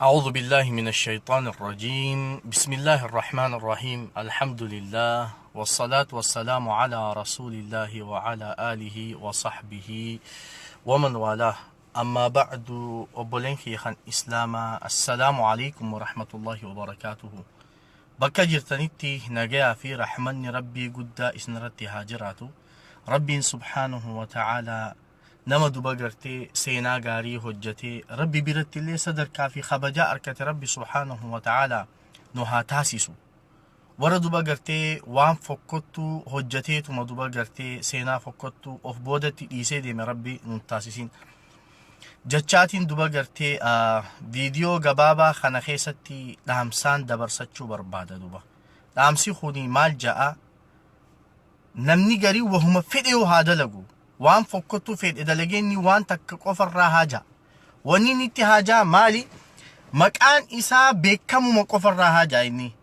أعوذ بالله من الشيطان الرجيم. بسم الله الرحمن الرحيم. الحمد لله والصلاة والسلام على رسول الله وعلى آله وصحبه ومن والاه. أما بعد، obboleen kiyya kan Islaamaa, السلام عليكم ورحمة الله وبركاته. Bakka jirtanitti nagayaa fi rahmanni Rabbii guddaa isinirratti haa jiraatu. Rabbiin سبحانه وتعالى nama duba gartee seenaa gaarii hojjetee Rabbi biratti illee sadarkaa fi kabajaa argate Rabbi سبحانه وتعالى nu haa taasisu. Warra duba gartee waan fokkottuu hojjeteetuma duba gartee seenaa fokkottuu of boodatti dhiisee deeme Rabbi nu taasisin. Jechaatiin duba gartee viidiyoo gabaabaa kana keessatti dhaamsaan dabarsachuu barbaada duba. Dhaamsi kuni maal ja'a? Namni garii wahuma fedhe yoo haa dalagu, waan fokkottuu fedhe dalageenni waan takka qofarraa haa ja'a. Wanni inni itti haa ja'a maali? Maqaan isaa beekamuma qofarraa haa ja'a inni.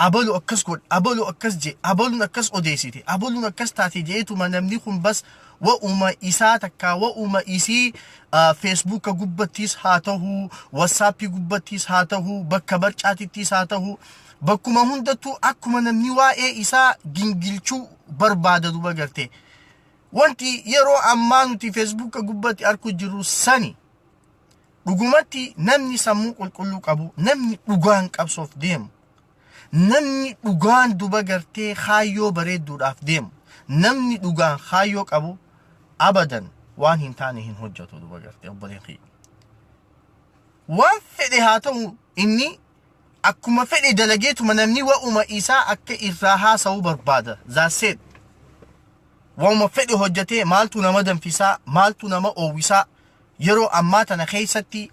Abalu akkas godhe, abalu akkas je, abaluun akkas odeessite, abaluun akkas taate jeetuma namni kun bas wa'uma isaa takka wa'uma isii Facebooka gubbattis haa ta'uu, WhatsAppii gubbattis haa ta'uu, bakka barcaatittis haa ta'uu, bakkuma hundattuu akkuma namni waa'ee isaa gingilchuu barbaada duba gartee. Wanti yeroo ammaa nuti Facebooka gubbatti arku jirru sani dhugumatti namni sammuu qulqulluu qabu, namni dhugaan qabsoof deemu, namni dhugaan duba gartee kaayyoo bareedduudhaaf deemu, namni dhugaan kaayyoo qabu abadan waan hin taane hin hojjetu duba gartee, obboleen kiyya. Waan fedhe haa ta'u, inni akkuma fedhe dalageetuma namni wa'uma isaa akka irraa haasa'uu barbaada. Zaaseet. Waanuma fedhe hojjetee maaltu nama danfisaa, maaltu nama oowwisaa? Yeroo ammaa tana keessatti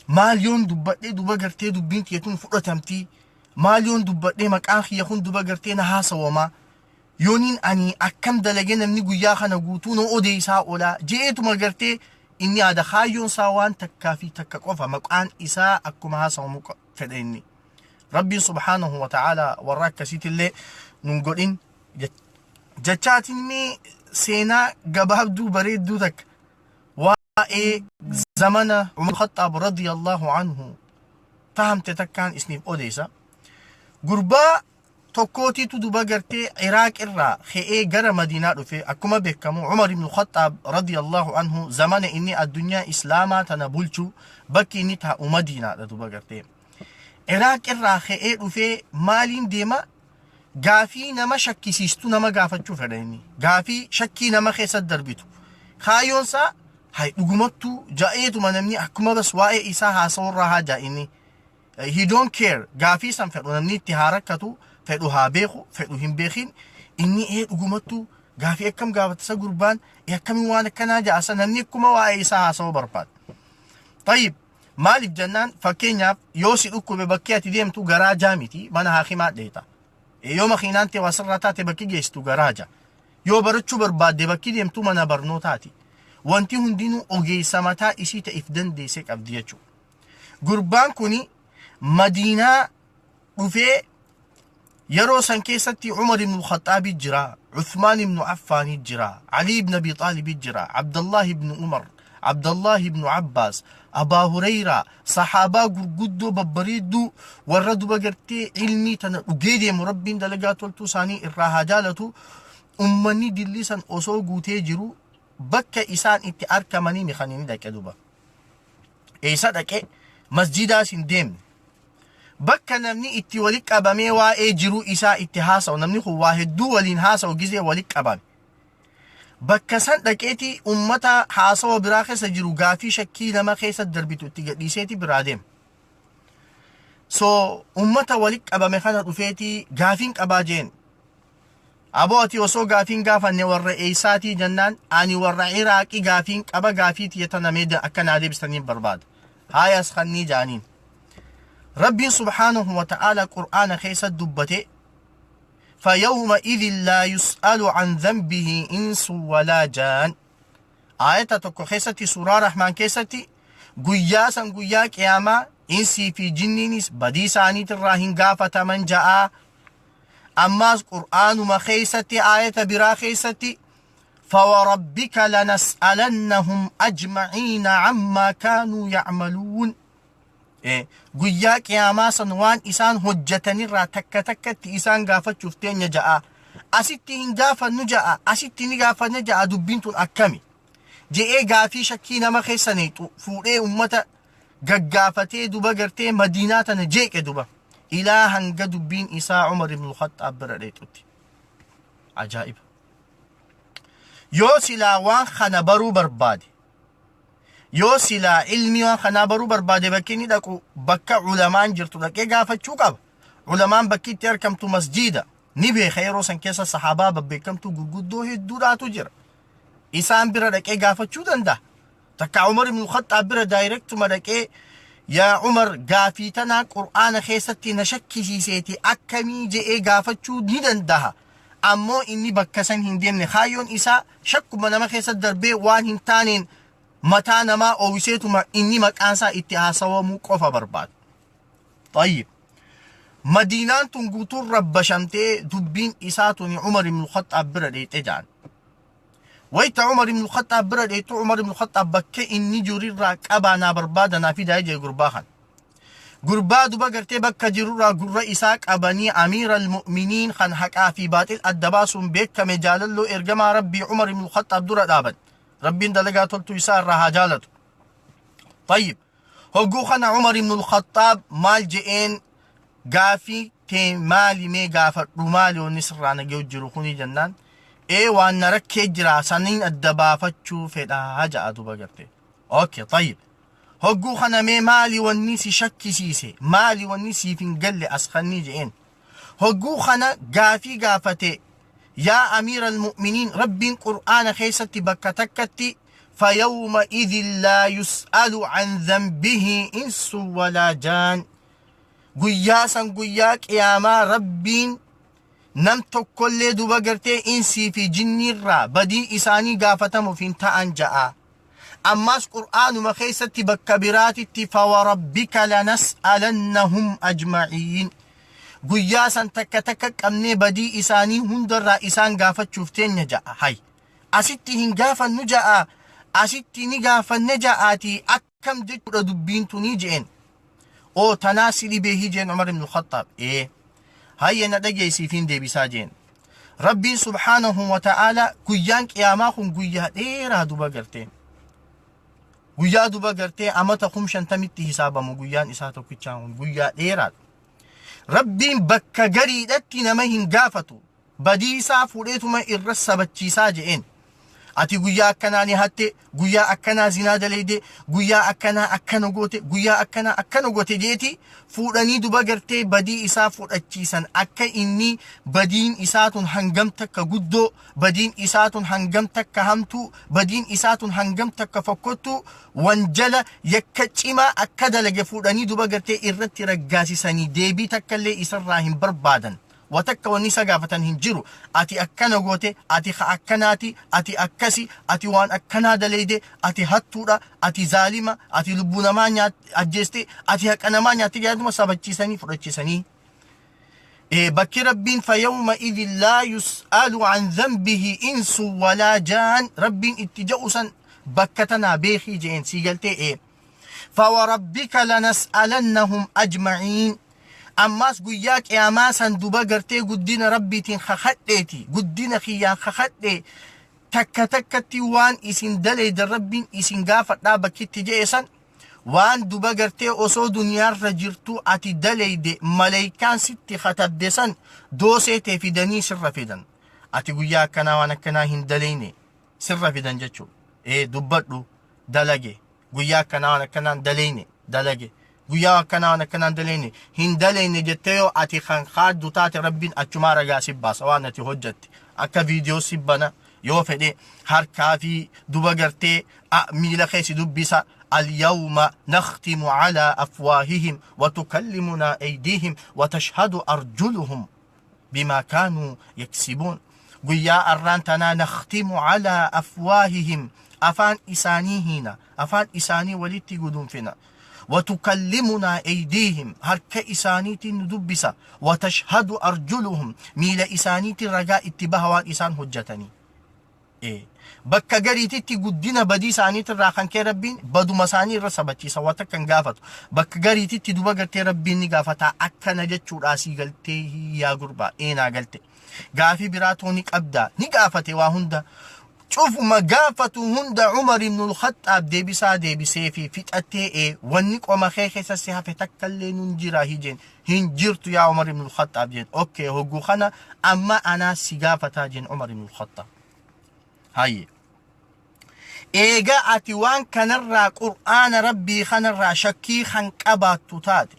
maal yoon dubbadhee duba gartee dubbiin kiyya tun fudhatamtii? Maal yoon dubbadhee maqaan kiyya kun duba gartee na haasawamaa? Yooniin ani akkam dalagee namni guyyaa kana guutuu na odeessaa oolaa je'eetuma gartee inni yaada. Kaayyoon isaa waan takkaa fi takka qofa, maqaan isaa akkuma haasawamu fedha inni. Rabbiin سبحانه وتعالى warra akkasiitillee nun godhin jechaatiin seenaa gabaabduu bareedduu takka waa'ee zamana Umar Khattaab رضي الله عنه tahamte takkaan isiniif odeessa. Gurbaa tokkootiitu duba gartee Iraaq irraa ka'ee gara Madiinaa dhufe. Akkuma beekamu Umar ibn Khattaab رضي الله عنه zamana inni addunyaa Islaamaa tana bulchu bakki inni taa'u Madiinaadha duba gartee. Iraaq irraa ka'ee dhufee maaliin deema? Gaafii nama shakkisiistu nama gaafachuu fedha inni. Gaafii shakkii nama keessatti darbitu. Kaayyoon isaa hay dhugumattuu ja'eetuma namni akkuma bas waa'ee isaa haasa'urraa haa ja'a inni. He don't care, gaafii san fedhu namni itti haa rakkatu, fedhu haa beeku, fedhu hin beekin, inni ee dhugumattuu gaafii akkam gaafata isa gurbaan, ee akkamiin waan akkanaa ja'asa, namni akkuma waa'ee isaa haasa'uu barbaada. طيب, maaliif jennaan, fakkeenyaaf yoo si dhukkube bakki ati deemtu garaajaa miti, mana haakimaa dheeta. Yoo makiinaan ta'e wasirraa taate bakki geessitu garaaja. Yoo barachuu barbaadde bakki deemtu mana barnootaati. Wanti hundinuu ogeessa mataa isii ta'eef dandeessee qabdi jechuudha. Gurbaan kuni Madiinaa dhufee yeroo san keessatti Umar ibn Khaxaabi jira, Uthmaan ibn Affaani jira, Ali ibn Abi Xaalibi jira, Abdallah ibn Umar, Abdallah ibn Abbaas, Abaa Hureyraa, sahaabaa gurguddoo babbareedduu warra duba gartee ilmii tana dhugee deemu, Rabbiin dalagaa toltuu isaanii irraa haa jaalatu. Ummanni dilli san osoo guutee jiru bakka isaan itti arkamanii kan inni dhaqe duba. Eessa dhaqe? Masjidaas hin deemne. Bakka namni itti wali qabamee waa'ee jiruu isaa itti haasa'u, namni kun waa hedduu waliin haasa'u gizee wali qabame. Bakka san dhaqeeti ummata haasawa biraa keessa jiru gaafii shakkii nama keessa darbitu itti gadhiiseeti biraa deema. So ummata wali qabame kana dhufeeti gaafiin qabaa jeen. Aboo, ati osoo gaafiin gaafanne warra eessaatii jennaan, ani warra Iraaqii, gaafiin qaba, gaafii tiyya tana mee akka naa deebistaniin barbaada. Haayas kannii jaaniin. Rabbiin سبحانه وتعالى Qur'aana keessa dubbate: فيومئذ لا يسأل عن ذنبه إنس ولا جان. Aayata tokko keessatti, suuraa Rahmaan keessatti, guyyaa san, guyyaa qiyaamaa, insii fi jinniinis badii isaaniitirraa hin gaafataman ja'aa. Ammaas Qur'aanuma keessatti aayata biraa keessatti: فوربك لنسألنهم أجمعين عما كانوا يعملون. Guyyaa qiyaamaa san waan isaan hojjatanirraa takka takkatti isaan gaafachuuf teenya ja'a. Asitti hin gaafannu ja'a, asitti ni gaafanna ja'a, dubbiin tun akkami? Je'ee gaafii shakkii nama keessa neexu fuudhee ummata gaggaafatee duba gartee Madiinaa tana jeeqe duba. Ilaa hanga dubbiin isaa Umar ibn Khaxxaab bira dheexutti. Ajaa'iba! Yoo silaa waan kana baruu barbaade, yoo silaa ilmii waan kanaa baruu barbaade, bakki inni dhaqu bakka ulamaan jirtu dhaqee gaafachuu qaba. Ulamaan bakki itti argamtu masjiida. Ni beeka, yeroo san keessa sahaabaa babbeekamtuu gurguddoo hedduudhaatu jira. Isaan bira dhaqee gaafachuu danda'a. Takka Umar ibn Khaxxaab bira directuma dhaqee, "Yaa Umar, gaafii tanaa Qur'aana keessatti na shakkisiiseeti, akkamii?" je'ee gaafachuu ni danda'a. Ammoo inni bakka san hin deemne. Kaayyoon isaa shakkuma nama keessa darbee waan hin taaneen mataa namaa oowiseetuma inni maqaan isaa itti haasawamuu qofa barbaada. Tayyib. Madiinaan tun guutuun rabbashamtee dubbiin isaa tuni Umar ibn Khaxxaab bira dheexee ja'an. Wayita Umar ibn Khaxxaab bira dheexu, Umar ibn Khaxxaab bakka inni jirirraa qabaa naa barbaada naa fidaa jee gurbaa kana. Gurbaa duba gartee bakka jirurraa gurra isaa qabanii amiira al-mu'miniin kan haqaa fi baaxil adda baasuun beekame, jaalalloo ergamaa Rabbii Umar ibn Khaxxaab dura dhaaban. Rabbiin dalagaa toltuu isaa irraa haa jaalatu. Tayyib. Hogguu kana Umar ibn Khaxxaab maal je'een? "Gaafii tee maali? Mee gaafadhu, maali wanni sirraa nagee jiru kuni?" jennaan, "Ee, waan na rakkee jira, saniin adda baafachuu fedhaa" ja'a duba gartee. Okay, tayyib. Hogguu kana, "Mee maali wanni si shakkisiise? Maali wanni siif hin galle as kannii?" je'een. Hogguu kana gaafii gaafate: "Yaa amiira al-mu'miniin, Rabbiin Qur'aana keessatti bakka takkatti فيومئذ لا يسأل عن ذنبه إنس ولا جان, guyyaa san, guyyaa qiyaamaa, Rabbiin nam tokkollee duba gartee insii fi jinniirraa badii isaanii gaafatamuuf hin ta'an" ja'a. Ammas Qur'aanuma keessatti bakka biraatitti فوربك لنسألنهم أجمعين, guyyaa san takka takka qabnee badii isaanii hundarraa isaan gaafachuuf teenya ja'a. Hay, asitti hin gaafannu ja'a, asitti ni gaafanne ja'aati, akkam jechuudha dubbiin tunii? Je'een. "Oo, tanaa si dhibeehi?" jeen Umar ibn Khattaab. "Ee." "Hayya, na dhageessiifiin deebisaa" jeen. Rabbiin subhaanahu wa ta'ala guyyaan qiyaamaa kun guyyaa dheeraa duba gartee. Guyyaa duba gartee amata 50,000tti hisaabamu guyyaan isaa tokkichaan kun guyyaa dheeraadha. Rabbiin bakka gariidhatti nama hin gaafatu. Badii isaa fuudheetuma irra sabachiisaa je'een. Ati guyyaa akkanaa ni hatte, guyyaa akkanaa zinaa daleeyde, guyyaa akkanaa akkana goote, guyyaa akkanaa akkana goote jeeti fuudhanii duba gartee badii isaa fudhachiisan, akka inni badiin isaa tun hangam takka guddoo, badiin isaa tun hangam takka hamtuu, badiin isaa tun hangam takka fokkottuu, wanjala yakka cimaa akka dalage fuudhanii duba gartee irratti raggaasisanii deebii takkallee isarraa hin barbaadan. Watakka wanni isa gaafatan hin jiru. Ati akkana goote, ati ka akkanaati, ati akkasi, ati waan akkanaa daleeyde, ati hattuudha, ati zaalima, ati lubbuu namaa ajjeeste, ati haqa namaa nyaatte jedhantuma sabachiisanii fudhachiisanii. Bakki Rabbiin فيومئذ لا يسأل عن ذنبه إنس ولا جان Rabbiin itti ja'u san bakka tanaa beekii jeen. Sii galtee? Ee. فوربك لنسألنهم أجمعين, ammaas guyyaa qiyaamaa san duba gartee guddina Rabbiitiin kakadheeti, guddina kiyyaan kakadhe, takka takkatti waan isin daleeydan Rabbiin isin gaafadhaa bakkitti je'e san, waan duba gartee osoo duniyaarra jirtu ati daleeyde maleeykaan sitti katabde san doosee tee fidanii sirra fidan. Ati guyyaa akkanaa waan akkanaa hin daleyne sirra fidan jechuu. Ee, dubbadhu, dalage, guyyaa akkanaa waan akkanaan daleyne, dalage, guyyaa akkanaa waan akkanaan daleyne. Hin daleyne jettee yoo ati kan kaaddu taate, Rabbiin achumaa ragaa si baasa. Waan ati hojjatte akka viidiyoo si bana yoo fedhe, harkaa fi duba gartee miila kee si dubbisa. اليوم نختم على أفواههم وتكلمنا أيديهم وتشهد أرجلهم بما كانوا يكسبون. Guyyaa arraan tanaa نختم على أفواههم, afaan isaanii hiina, afaan isaanii walitti gudunfina. وتكلمنا أيديهم, harka isaaniitiin nu dubbisa. وتشهد أرجلهم, miila isaaniitiin ragaa itti baha waan isaan hojjatanii. Bakka gariititti guddina badii isaaniitirraa kan ka'e Rabbiin baduma isaanii irra sabachiisa waa takka hin gaafatu. Bakka gariititti duba gartee Rabbiin ni gaafata akkana jechuudhaa sii galtee yaa gurbaa ee naa galte. Gaafii biraa too ni qabdaa ni gaafate waa hunda. Cufuma gaafatu hunda Umar ibnul Khaxxaab deebisaa deebiseefi fixattee ee wanni qoma kee keessa si hafe takkallee nun jira hijeen hin jirtu yaa Umar ibnul Khaxxaab jeen. Okay hogguu kana amma anaa si gaafataa jeen Umar ibnul Khaxxaab. Hayyee. Eega ati waan kanarraa Qur'aana Rabbii kanarraa shakkii kan qabaattu taate,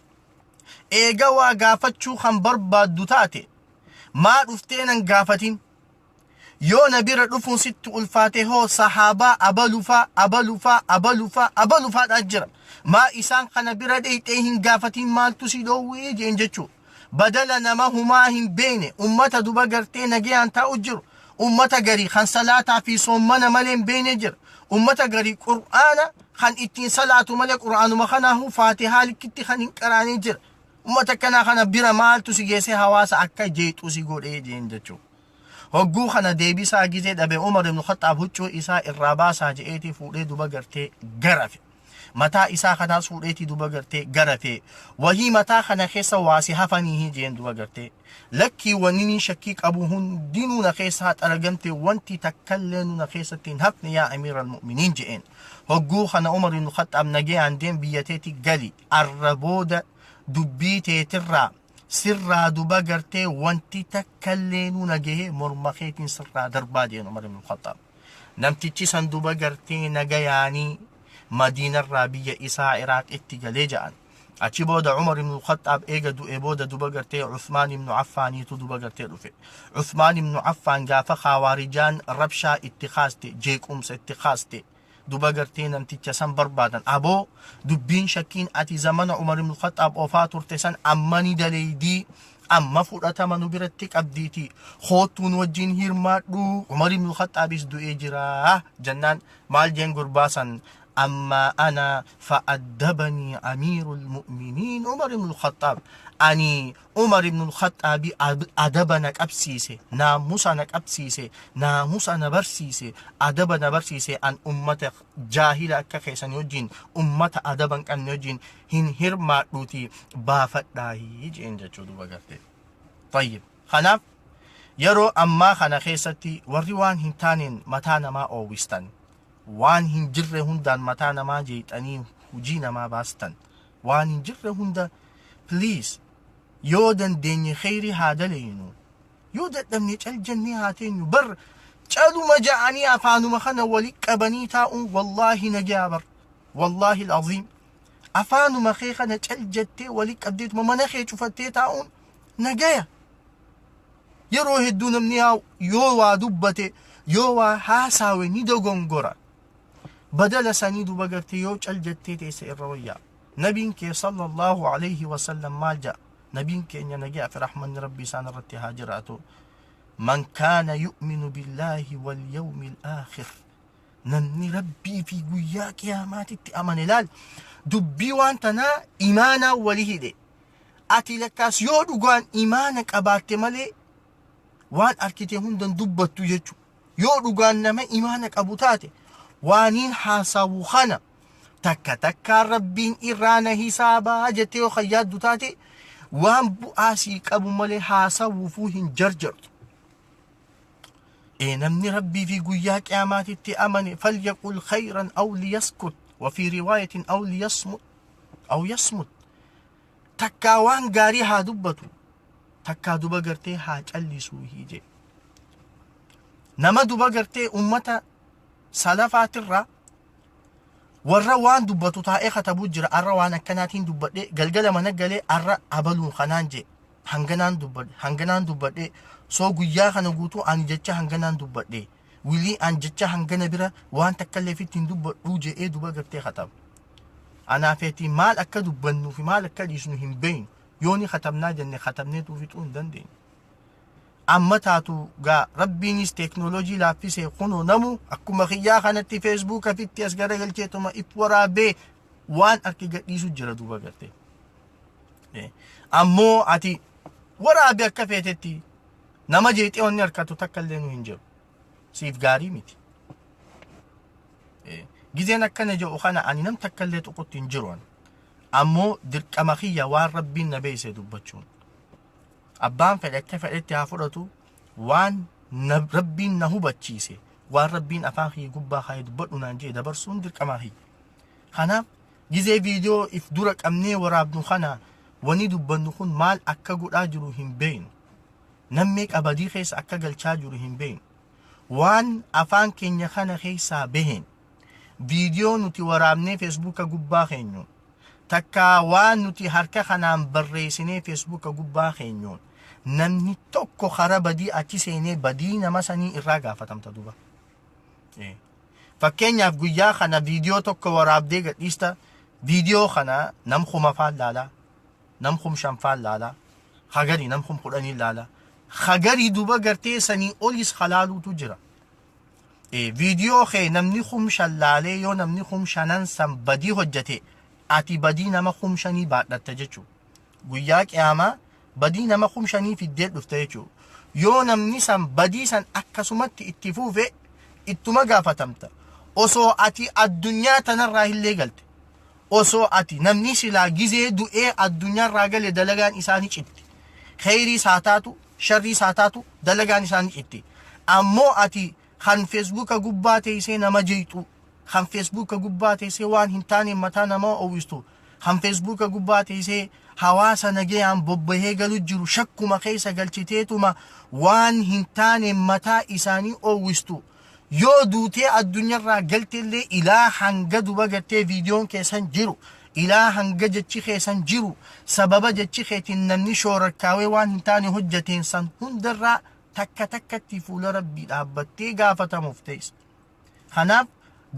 eega waa gaafachuu kan barbaaddu taate, maa dhuftee nan gaafatin? Yoo na bira dhufuun sitti ulfaate hoo sahaabaa abalufaa abalufaa abalufaa abalufaadhaa jira. Maa isaan kana bira dheeyxee hin gaafatin maaltu si dhoowwee jeen jechuu. Badala nama humaa hin beeyne ummata duba gartee nagayaan taa'u jiru. Ummata garii kan salaataa fi soommana malee hin beeyne jira. Ummata garii Qur'aana kan ittiin salaatu malee Qur'aanuma kanaahu Faatihaa likkitti kan hin qaraanee jira. Ummata akkanaa kana bira maaltu si geessee hawaasa akka jeexu si godhee jeen jechuu. Hogguu kana deebisaa gizee dhabe Umar ibn Khaxxaab huccuu isaa irraa baasaa je'eetii fuudhee duba gartee garafe. Mataa isaa kanaas fuudheetii duba gartee garafe. Wahii mataa kana keessa waa si hafanii jeen duba gartee. Lakkii wanni shakkii qabu hundinuu na keessaa xaragamte wanti takkallee nu na keessatti hin hafne yaa amiira almu'miniin je'een. Hogguu kana Umar ibn Khaxxaab nagayaan deem biyya teeti gali arra booda dubbii teetirraa sirraa duba gartee wanti takkallee nu nagahee morma keetiin sirraa darbaa jeen Umar ibn Khaxxaab. Namtichi san duba gartee nagayaanii Madiinarraa biyya isaa Iraaqitti galee ja'an. Achi booda Umar ibn Khaxxaab eega du'e booda duba gartee Uthmaan ibn Affaaniitu duba gartee dhufe. Uthmaan ibn Affaan gaafa Khawaarijaan rabshaa itti kaaste, jeequmsa itti kaaste, duba gartee namticha san barbaadan. Aboo dubbiin shakkiin ati zamana Umar ibn Khaxxaab oofaa turte san amma ni daleeydii amma fudhatama nu biratti qabdiiti koottuu nu wajjin hirmaadhu Umar ibn Khaxxaabis du'ee jira jennaan maal jeen gurbaa san amma ana fa'addabanii amiirul mu'miniin Umar ibn Khaxxaab ani Umar ibn Khaxxaabi adaba na qabsiise naamusa na qabsiise naamusa na barsiise adaba na barsiise an ummata jaahila akka keessanii wajjin ummata adaba hin qabne wajjin hin hirmaadhuuti baafadhaahi jeen jechuu duba gartee. Tayyib. Kanaaf yeroo ammaa kana keessatti warri waan hin taaneen mataa namaa oowwistan waan hin jirre hundaan mataa namaa jeexanii hujii namaa baastan waan hin jirre hunda please yoo dandeenye kheyrii haa daleynu yoo dadhabne cal jennee haa teenyu bar caluma ja'anii afaanuma kana wali qabanii taa'uun wallaahi nagaa bar wallaahi al'aziim afaanuma kee kana cal jettee wali qabdeetuma mana kee cufattee taa'uun nagaya. Yeroo hedduu namni yoo waa dubbate yoo waa haasaawe ni dogongora. Badala sanii duba gartee yoo cal jettee teesse irra wayyaa. Nabiin kee sallallahu alayhi wasallam maal ja'a? Nabiin keenya nagaa fi rahmanni rabbi isaan irratti haa jiraatu. Man kaana yu'minu billaahi wal yawmil aakhir. Namni rabbii fi guyyaa qiyaamaatitti amane laal dubbii waan tanaa imaanaa wali hidhe. Ati lakkaas yoo dhugaan imaana qabaatte malee waan arkite hundan dubbattu jechuudha. Yoo dhugaan nama imaana qabu taate waaniin haasawu kana takka takkaan rabbiin irraa na hisaabaa jettee yoo kan yaaddu taate waan bu'aa sii qabu malee haasawuufuu hin jarjartu. Ee namni rabbii fi guyyaa qiyaamaatitti amane falyaqul khayran aw liyaskut wa fi riwaayatin aw liyasmut aw yasmut takkaa waan gaarii haa dubbatu takkaa duba gartee haa callisuu hiije. Nama duba gartee ummata salafaatirraa warra waan dubbatu taa'ee katabuu jira arra waan akkanaatiin dubbadhe galgala mana galee arra abaluun kanaan jee hanganaan dubbadhe hanganaan dubbadhe soo guyyaa kana guutuu ani jecha hanganaan dubbadhe wilii an jecha hangana bira waan takka illee fitti hin dubbadhuu je'ee duba gartee kataba. Anaafeetii maal akka dubbannuu fi maal akka dhiisnu hin beeynu yoo ni katabnaa jenne katabneetuu fixuu hin dandeenyu. Amma taatu gaa rabbiinis teeknooloojii laaffisee kunoo namu akkuma kiyyaa kanatti feesbuuka fitti as garagalcheetuma if waraabee waan harki gadhiisu jira duuba gartee. Ammoo ati waraabe akka feetetti nama jeexee wanni harkatu takka illee nu hin jiru. Siif gaarii miti. Gizeen akkana jedhu kana ani nam takka illee tuqutti hin jiru. Ammoo dirqama kiyya waan Rabbiin na beeyse dubbachuun. Abbaan fedhe akka fedhetti haa fudhatu, waan Rabbiin na hubachiise, waan Rabbiin afaan kiyya gubbaa kaayee dubbadhu naan jedhe dabarsuun dirqama kiyya. Kanaaf gizee viidiyoo if dura qabnee waraabnu kana wani dubbannu kun maal akka godhaa jiru hin beeknu. Namni qabadii keessa akka galchaa jiru hin beeknu. Waan afaan keenya kana keessaa baheen, viidiyoo nuti waraabnee Feesbuuka gubbaa keenyuun, takka waan nuti harka kanaan barreessinee Feesbuuka gubbaa keenyuun, namni tokko karaa badii achi seenee badii nama sanii irraa gaafatamta duba. Fakkeenyaaf guyyaa kana viidiyoo tokko waraabdee gadhiista, viidiyoo kana nam 1000 laalaa, nam 5000 laalaa, hagarii nam 10,000 laalaa, hagarii duba gartee sanii olis halaaluutu jira. Viidiyoo kee namni 5000 laalee yoo namni 5000 san badii hojjete, ati badii nama 5000 baadhatta jechuudha. Guyyaa qiyaamaa badii nama 5000 fiddee dhufte jechuudha. Yoo namni san badii san akkasumatti itti fuufe ittuma gaafatamta. Osoo ati addunyaa tanarraa illee galte, osoo ati namni silaa gizee du'ee addunyaarraa gale dalagaan isaanii citti. Kheyriis haa taatu, sharriis haa taatu, dalagaan isaanii citti. Ammoo ati kan Feesbuuka gubbaa teessee nama jeeqxu, kan Feesbuuka gubbaa teessee waan hin taane mataa namaa oowwistu, kan Feesbuuka gubbaa teessee hawaasa nagayaan bobbahee galu jiru shakkuma keessa galchiteetuma waan hin taane mataa isaanii oowwistu. Yoo duutee addunyaarraa galteellee ilaa hanga duba gartee viidiyoon keessan jiru, ilaa hanga jechi keessan jiru, sababa jechi keetiin namni shoorarkaawee waan hin taane hojjateen san hundarraa takka takkatti fuula Rabbii dhaabbattee gaafatamuuf teessa. Kanaaf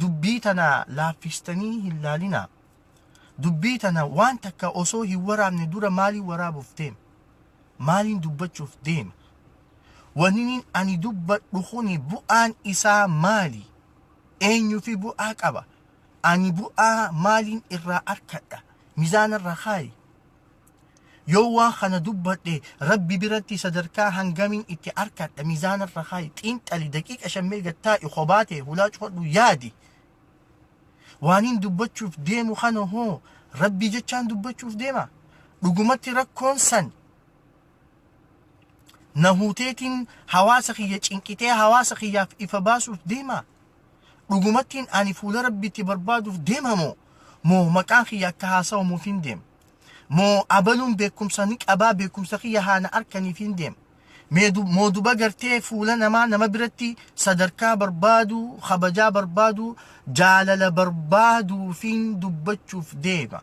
dubbii tana laaffistanii hin laalinaa. Dubbii tana waan takka osoo hin waraabne dura maaliin waraabuuf deema? Maaliin dubbachuuf deema? Wanni ani dubbadhu kuni bu'aan isaa maali? Eenyuufi bu'aa qaba? Ani bu'aa maaliin irraa arkadha? Mizaanarra kaayi. Yoo waan kana dubbadhe Rabbi biratti sadarkaa hangamiin itti arkadha? Mizaanarra kaayi. Xiinxali, daqiiqa shammee gattaa'i, kophaa ta'e hulaa cufadhu, yaadi. Waaniin dubbachuuf deemu kana hoo Rabbi jechaan dubbachuuf deema? Dhugumatti rakkoon san na huuteetiin hawaasa kiyya cinqitee hawaasa kiyyaaf ifa baasuuf deema? Dhugumattiin ani fuula Rabbiitti barbaaduuf deema moo? Moo maqaan kiyya akka haasawamuuf hin deema? Moo abaluun beekumsa ni qabaa, beekumsa kiyya haana arkaniif hin deema? Moo duba gartee fuula namaa nama biratti sadarkaa barbaadu, kabajaa barbaadu, jaalala barbaaduufiin dubbachuuf deema?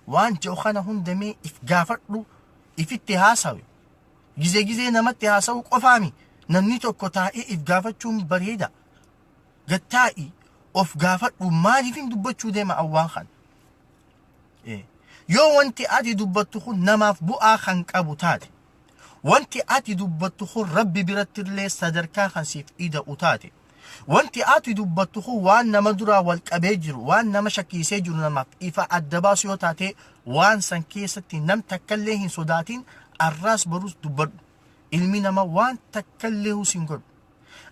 Waan jedhu kana hundamee if gaafadhu, ifitti haasawi. Gizee gizee namatti haasa'uu qofaami. Namni tokko taa'ee if gaafachuun bareeda. Gattaa'i of gaafadhu, maaliifin dubbachuu deema awwaan kana? Yoo wanti ati dubbattu kun namaaf bu'aa kan qabu taate, wanti ati dubbattu kun Rabbi biratti illee sadarkaa kan siif ida'u taate, wanti ati dubbattu kun waan nama duraa wal qabee jiru, waan nama shakkiisee jiru namaaf ifa adda baasu yoo taate, waan san keessatti nam takkallee hin sodaatin, arraas barus dubbadhu. Ilmi nama waan takkallee sin godhu.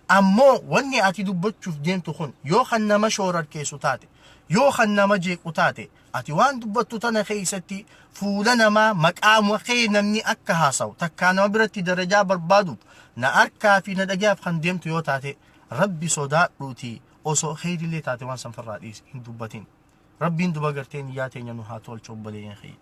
Ammoo wanni ati dubbachuuf deemtu kun yoo kan nama shoorarkeessu taate, yoo kan nama jeequ taate, ati waan dubbattu tana keessatti fuula namaa maqaa kee namni akka haasawu, takkaa nama biratti darajaa barbaaduuf na harkaa fi na dhagayaaf kan deemtu yoo taate, Rabbi sodaadhuuti osoo kheyrillee taate waan sanfarraa dhiisi, hin dubbatin. Rabbiin duba gartee niyyaa teenya nu haa tolchu. Obboleeyyan kiyya.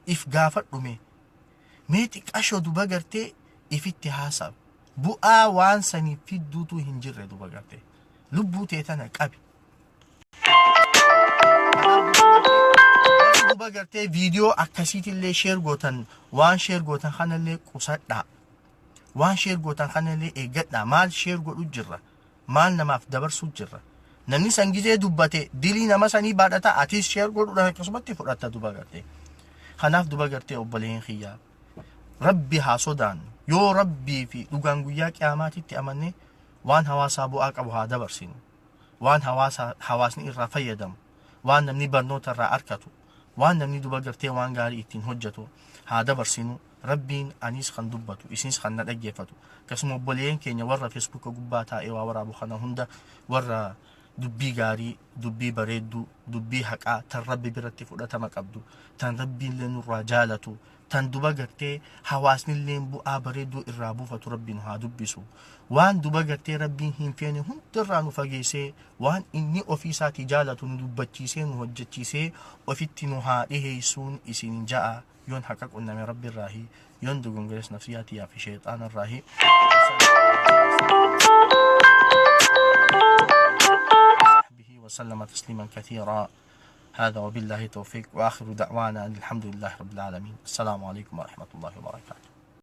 If gaafadhu, mee xiqqashoo duba gartee ifitti haasawu. Bu'aa waan saniif fidduutu hin jirre duba gartee. Lubbuu tee tana qabi. Duba gartee viidiyoo akkasiitillee share gootan, waan share gootan kanallee qusadhaa. Waan share gootan kanallee eeggadhaa. Maal share godhu jirra? Maal namaaf dabarsuu jirra? Namni san gizee dubbate dilii nama sanii baadhata, atis share godhuudhaan akkasumatti fudhatta duba gartee. Kanaaf duba gartee obboleen kiyyaa, Rabbi haa sodaannu. Yoo Rabbii fi dhugaan guyyaa qiyaamaatitti amanne, waan hawaasaa bu'aa qabu haa dabarsinu. Waan hawaasa hawaasni irraa fayyadamu, waan namni barnoota irraa arkatu, Waan namni duba gartee waan gaarii ittiin hojjatu haa dabarsinu. Rabbiin aniis kan dubbatu, isinis kan na dhaggeeffatu, akkasuma obboleeyyan keenya warra Feesbuuka gubbaa taa'ee waa waraabu kana hunda, warra dubbii gaarii, dubbii bareedduu, dubbii haqaa tan Rabbi biratti fudhatama qabdu, tan Rabbiinillee nurraa jaalatu, tan duba gartee hawaasnillee bu'aa bareedduu irraa buufatu Rabbi nu haa dubbisu. Waan duba gartee Rabbiin hin feene hundarraa nu fageessee, waan inni ofii isaatii jaalatu nu dubbachiisee, nu hojjechiisee, ofitti nu haa dhiheessuun isin ja'a. Yoon haqa qunname Rabbi irraahi, yoon dogongores nafsiyyaa tiyyaa fi sheexaana irraahi. وسلم تسليما كثيرا. هذا وبالله توفيق، وآخر دعوانا أن الحمد لله رب العالمين. السلام عليكم ورحمة الله وبركاته.